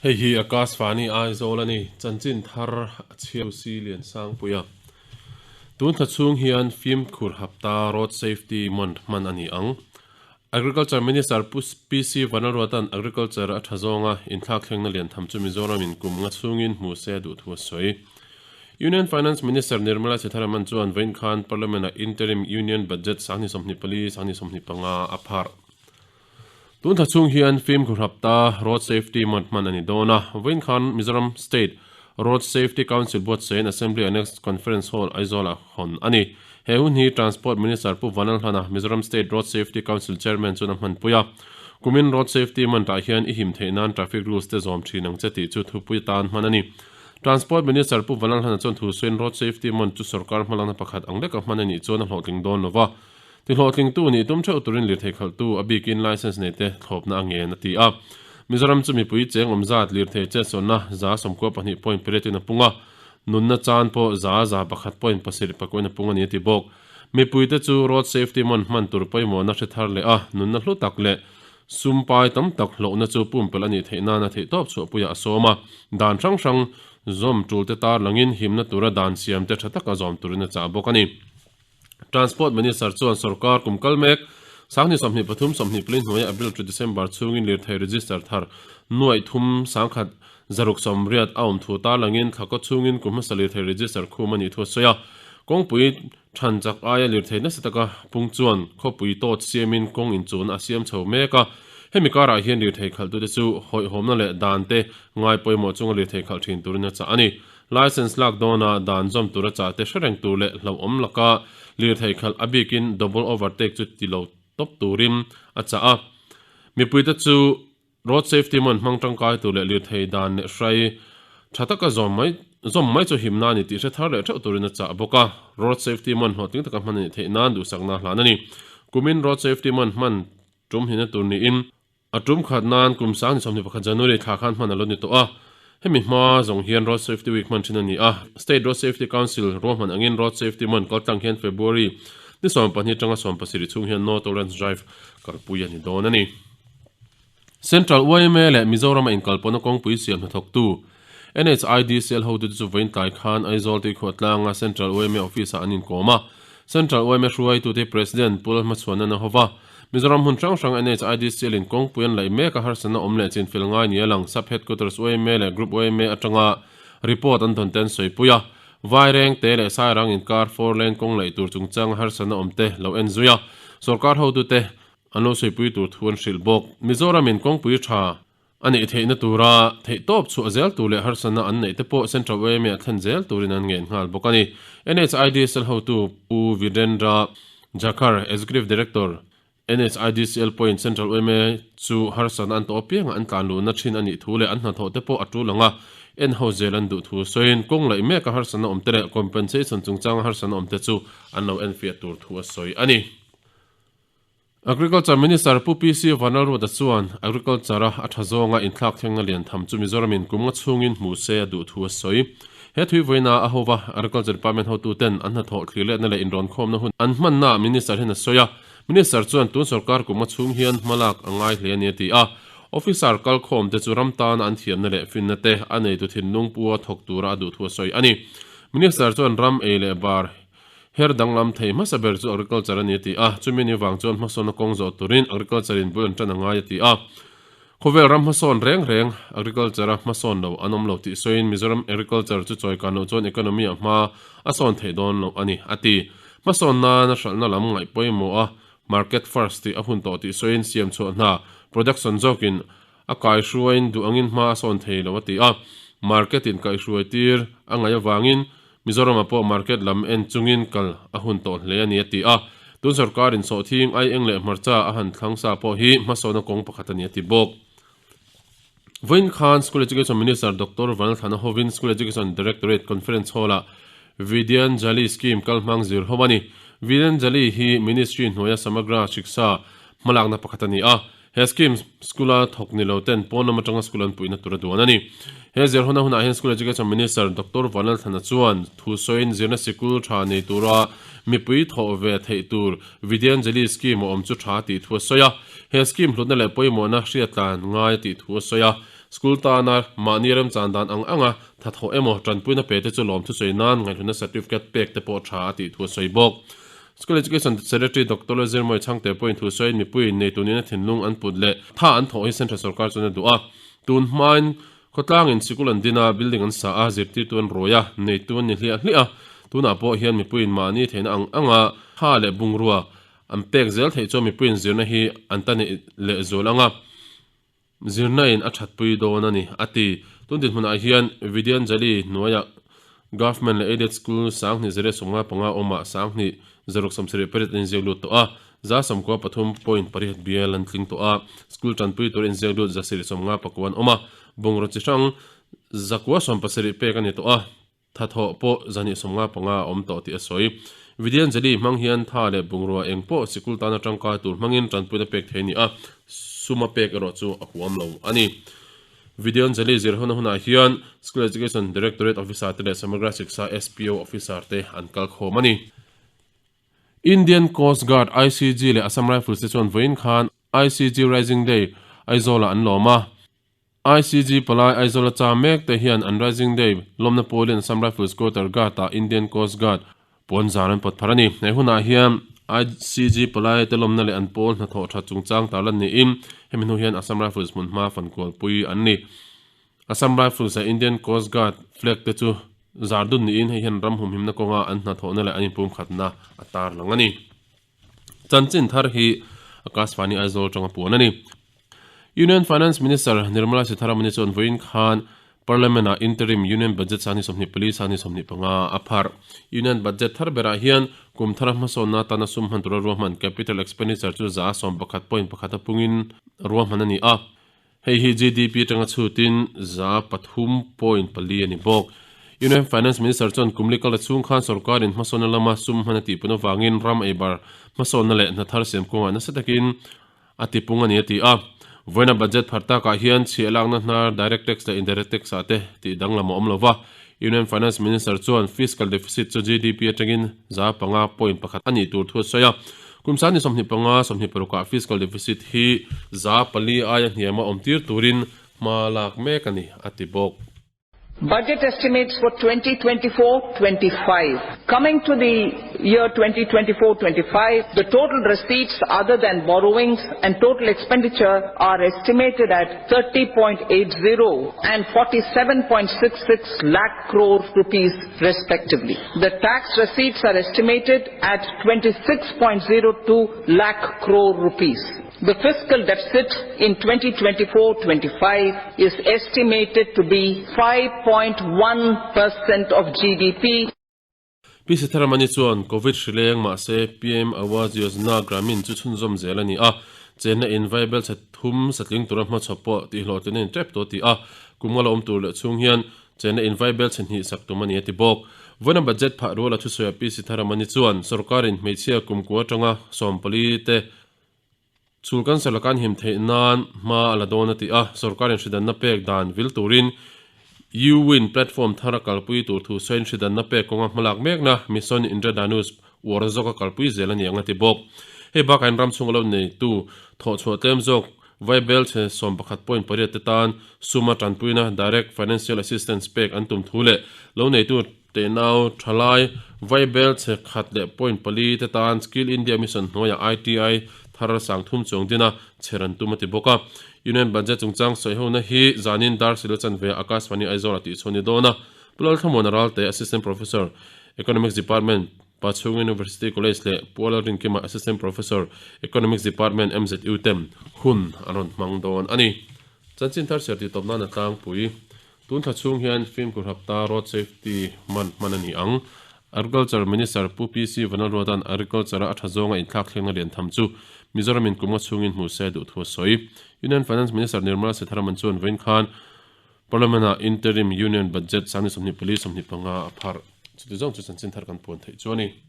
Hei hi Akashvani Aizawl a ni, chanchin thar a chhiar si Liansangpuia. Tun thla chhung hian fimkhur hapta Road Safety Month hman a ni ang. Agriculture Minister Pu PC Vanlalruata'n Agriculture a tha zawnga inthlakthlengna lian tham chu Mizoramin kum nga chhungin hmu se a duh thu a sawi. Union Finance Minister Nirmala Sitharaman chuan vawiin khan Parliament-ah Interim Union Budget 2024, 2025 a pharh. Tun thla chhung hian fimkhur hapta Road Safety Month hman a ni dawn a, vawiin khan Mizoram State Road Safety Council buatsain Assembly Annex Conference Hall Aizawlah hawn a ni. He hun hi Transport Minister Pu Vanlalhlana, Mizoram State Road Safety Council Chairman chuan a hmanpui a. Kumin Road Safety Month-ah hian i him theih nan traffic rules te zawm thin ang che tih chu thupui atan hman a ni. Transport Minister Pu Vanlalhlana chuan thu sawiin Road Safety Month chu sorkar hmalakna pakhat ang leka hman a nih chuan a hlawhtling dawn lo va. Ti hlawhtlingtu nih tum theuh turin lirthei khalhtu, a bikin license neite thlawpna a ngen a ti a. Mizoram chu mipui cheng awm zat lirthei chetsawnna 92 point pariatin a pung a, nunna chan pawh 101.7 pakuain a pung a ni a ti bawk. Mipuite chu road safety man hman tur pawimawhna hre thar leh a, nunna hlu tak leh sum pai tam tak hlauhna chu pumpelh a nih theih nana theihtawp chhuahpuiah a sawm a. Dan hrang hrang zawm tulte tarlangin himna tura dan siamte tha taka zawm turin a chah bawk a ni. Transport Minister chuan sorkar kum kal mek 2023 24 hnuaia April to December chhungin lirthei register thar nuaih thum sangkhat zaruk sawmriat a awm thu tarlangin thlakaw chhungin kum hmasa lirthei register khum a nih thu a sawi a. Kawngpui than chak aia lirthei nasa taka pung chuan khawpui tawt siamin kawng inchun a siam chho mek a. Hemi karah hian lirthei khalhtute chu hawihhawmna leh dan te ngai pawimawh chunga lirthei khalh thin turin a chah a ni. License lak dawnah dan zawm tura chah te hre reng tur leh hlauhawm laka lirthei khalh a bikin double overtake chu ti lo tawp turin a chah a. Mipuite chu road safety man hmang tangkai tur leh lirthei dan leh hrai tha taka zawm mai zawm mai chu himna a ni tih hre thar leh theuh turin a chah bawk a. Road safety man hlawhtling taka hman a nih theih nan duhsakna hlan a ni. Kumin road safety man hman tum hnihna tur niin A tum khat nan kum 2021 January thla khan hman a lo ni tawh a, hemi hma zawng hian Road Safety Week hman thin a ni a. State Road Safety Council ruahman angin Road Safety Month kaltlang hian February ni 12 atanga 17 chhung hian No Tolerance Drive kalpui a ni dawn a ni. Central yma leh Mizoram a inkalpawhna kawngpui siam hnathawktu NHIDCL hotute chu vawiin tlai khan Aizawl Tuikhuah tlanga Central yma Office-ah an inkawm a. Central yma hruaitute President Pu Lalhmachhuanan a hova. Mizoram hmun hrang hrang NHIDCL in kawngpui an laih mek a harsatna awm leh chin fel ngai ni a lang Sub Headquarters yma leh Group yma atanga report an dawn te an sawipui a. Vaireng te leh Sairang inkar four lane kawng laih tur chungchanga harsatna awm te lo en zui a. Sorkar hotute an lo sawipui tur thu an hrilh bawk. Mizoram in kawngpui tha A neih theihna tura theihtawp chhuah zel tur leh harsatna an neih te pawh Central yma a thlen zel turin an ngen nghal bawk a ni. NHIDCL hotu Pu Virendra Jakhar, Executive Director, NHIDCL pawhin Central yma chu harsatna an tawh apianga an tlan luhna thin a nih thu leh an hnathawh te pawh a tul anga en ho zel an duh thu sawiin kawng laih meka harsatna awm te leh compensation chungchanga harsatna awm te chu an lo enfiah tur thu a sawi a ni. Agriculture Minister Pu PC Vanlalruata chuan Agriculture-a a tha zawnga inthlak thlengna lian tham chu Mizoramin kum nga chhungin hmu se a duh thu a sawi. He thui vawiina a hova Agriculture Department hotuten an hnathawh thlir letna leh inrawnkhawmna hun an hmannaah Minister hian a sawi a. Minister chuan tun sorkar kum nga chhung hian hmalak a ngai hle a ni a ti a. Officer kalkhawmte chu ram tana an thiamna leh finna te a neitu thinlung pua thawk tura a duh thu a sawi a ni. Minister chuan ram ei leh bar Her danglam thei hmasa ber chu agriculture a ni a ti a, chumi ni vang chuan hmasawnna kawng zawh turin agriculture in bul an tan a ngai a ti a. Khawvel ram hmasawn reng reng agriculture a hmasawn lo an awm lo tih sawiin Mizoram agriculture chu chawi kan loh chuan economy ah hma a sawn theih dawn loh a ni a ti. Hmasawn nan a hralhna lam ngaih pawimawh a market first tih a hun tawh tih sawiin siam chhuah hna production zawkin a kaihruaiin duh angin hma a sawn thei lo a ti a, market in kaihruai tir a ngaih avangin Mizoramah pawh market lam en chungin kal a hun tawh hle a ni a ti a, tun sorkar in sawhthing ai eng leh hmarcha a han thlang sa pawh hi hmasawna kawng pakhat a ni a ti bawk. Vawiin khan School Education Minister Doctor Vanlalthana hovin School Education Directorate Conference Hall-ah Vidyanjali Scheme kal hmang zir ho a ni. Vidyanjali hi Ministry hnuaia Samagra Shiksha hmalakna pakhat a ni a, He scheme school-a thawk ni lo ten pawn lam atanga school an puihna tur a duan a ni. He zirhawna hunah hian School Education Minister Doctor Vanlalthlana chuan thu sawiin zirna sikul tha nei tura mipui thawh ve theih tur Vidyanjali scheme a awm chu tha tih thu a sawi a. He scheme hlutna leh pawimawhna hriatlan ngai a tih thu a sawi a. School tana mahni remchan dan ang anga tha thawh emaw tanpuina pe te chu lawmthu sawi nan ngaihhlutna certificate pek te pawh tha a tih thu a sawi bawk. School Education Secretary Doctor Zirmawii Chhangte pawhin thu sawiin mipuiin neitu nihna thinlung an put leh tha an thawh hi Central Sorkar chuan a duh a. Tun hmain khawtlangin sikul an din a, building an sa a, zirtirtu an rawi a, neitu an ni hliah hliah a. Tunah pawh hian mipuiin mahni theihna ang anga tha leh bungrua an pek zel theih chuan mipuiin zirna hi an ta neih leh zual ang a. Zirna in a thatpui dawn a ni, a ti. Tun dinhmunah hian Vidyanjali hnuaiah Government leh Aided School 2175 awmah 2168 an inziak lut tawh a, 93.8 bial an tling tawh a, school tanpui tur inziak lut 759 an awm a, bungraw chi hrang 970 pek a ni tawh a. Thathawh pawh 255 a awm tawh tih a sawi. Vidyanjali hmang hian tha leh bungrua eng pawh sikul tana tangkai tur hmangin tanpuina pek thei a ni a, suma pek erawh chu a huam lo a ni. Vidyanjali zir hona hunah hian School Education Directorate Officer te leh Samagra Shiksha SPO Officer te an kal khawm a ni. Indian Coast Guard, ICG, leh Assam Rifles te chuan vawiin khan ICG Rising Day Aizawl-ah an lawm a. ICG palai Aizawl a cham mek te hian an Rising Day lawmna pawlin Assam Rifles Quarter Guard ah Indian Coast Guard puan zar an pawt phar a ni. He hunah hian ICG palai te lawmna leh an pawl hnathawh that chungchang tarlan niin hemi hnu hian Assam Rifles hmunhma fankualpui an ni. Assam Rifles leh Indian Coast Guard flag te chu zar dun niin hei hian ram humhimna kawnga an hnathawhna leh an inpumkhatna a tarlang a ni. Chanchin thar hi Akashvani Aizawl atanga puan a ni. Union Finance Minister Nirmala Sitharaman-i chuan vawiin khan Parliament-ah Interim Union Budget 2024 2025 a pharh. Union Budget thar berah hian kum thara hmasawnna atana sum hman tura ruahman capital expenditure chu 11.1 a pungin ruahman a ni a. Hei hi GDP atanga chhutin 3.4 a ni bawk. Union Finance Minister chuan kum li kal a chhung khan sorkarin hmasawnna lama sum hman a tihpun avangin ram eibar hmasawnna leh hna thar siam kawngah nasa takin a tipung a ni a ti a. Vawiina budget phar takah hian chhiah lakna hnar direct tax leh indirect tax ah te tih danglam a awm lo va. Union Finance Minister chuan fiscal deficit chu GDP atangin 5.1 a nih tur thu a sawi a. Kum 25 26 ah fiscal deficit hi 4% aia hniam a awm tir turin hma lak mek a ni a ti bawk. Budget estimates for 2024-25. Coming to the year 2024-25, the total receipts other than borrowings and total expenditure are estimated at 30.80 and 47.66 lakh crore rupees respectively. The tax receipts are estimated at 26.02 lakh crore rupees. The fiscal deficit in 2024-25 is estimated to be 5.1% of GDP. Pi Sitharamani chuan Covid hri leng mahse PM Awas Yojana Gramin chu chhunzawm zel a ni a, chenna in vaibel chhe thum satling tura hmachhawp pawh tihhlawhtlin a in tep tawh tih a, kum nga la awm tur leh chhung hian chenna in vaibel chhe hnih sak tum a ni a ti bawk. Vawiina budget phah ruala thusawiah Pi Sitharamani chuan sorkarin hmeichhia kumkua atanga 14 te Chhul cancer laka an him theih nan hma a la dawn a ti a, sorkarin hridanna pek dan vil turin U-Win platform thar a kalpui tur thu sawiin hridanna pek kawnga hmalak mekna Mission Indradhanush uar zawk a kalpui zel a ni ang a ti bawk. Hei bakah hian ram chhunga lo neitu thawhchhuah tlem zawk Vaibel chhe 11.8 te tan suma tanpuina Direct Financial Assistance pek an tum thu leh lo neitu Tenau thalai Vaibel chhe khat leh point pali te tan Skill India Mission hnuaiah ITI thar sang thum chuang dina chher an tum a ti bawk a. Union Budget chungchang sawihona hi zanin dar silo chanve ah Akashvani Aizawl ah tihchhuah a ni dawn a. Pu Lalthlamuana Ralte, Assistant Professor, Economics Department, Pachhung University College leh Pu Lalrinkima, Assistant Professor, Economics Department, MZU ten hun an rawn hmang dawn a ni. Chanchin thar serh tih tawp nan a tlangpui. Tun thla chhung hian fimkhur hapta Road Safety Month hman a ni ang. Agriculture Minister Pu PC Vanlalruata'n Agriculture-a a tha zawnga inthlak thlengna lian tham chu Mizoramin kum nga chhungin hmu se duh thu a sawi. Union Finance Minister Nirmala Sitharaman chuan vawiin khan Parliament-ah Interim Union Budget 2024 25 a pharh. Chuti zawng chu chanchin thar kan puan theih chu a ni.